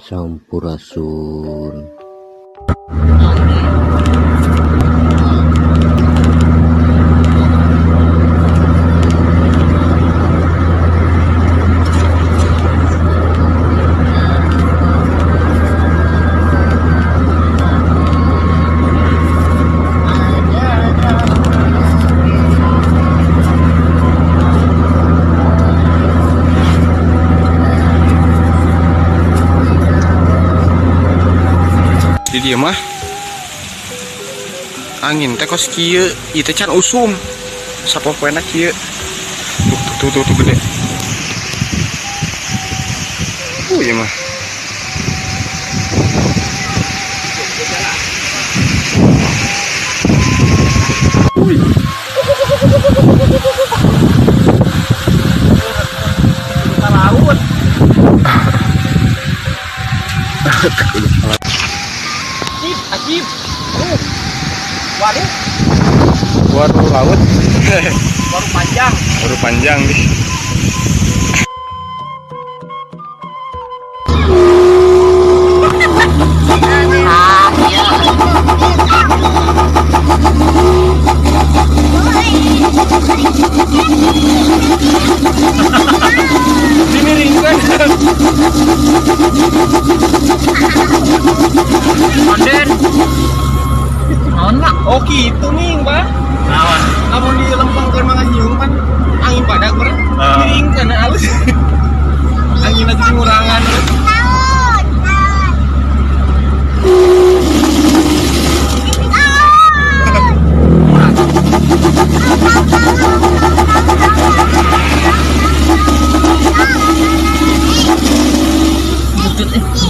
Sampurasun. Di dieu mah angin teh kos kieu, ieu teh can usum. Sapopoena kieu. Tuh tuh tuh tuh gede. Ieu mah. Wih. Laut. Ajib. Waduh. Waduh laut. Baru panjang. Baru panjang nih. Dimiringkan. Konden. Naon Pak? Oh gitu nih Pak. Naon? Lamun dilempengkeun mah hiung kan angin badak meureun. Miringkeun alus. Angin aja ngurangan. Butut eh.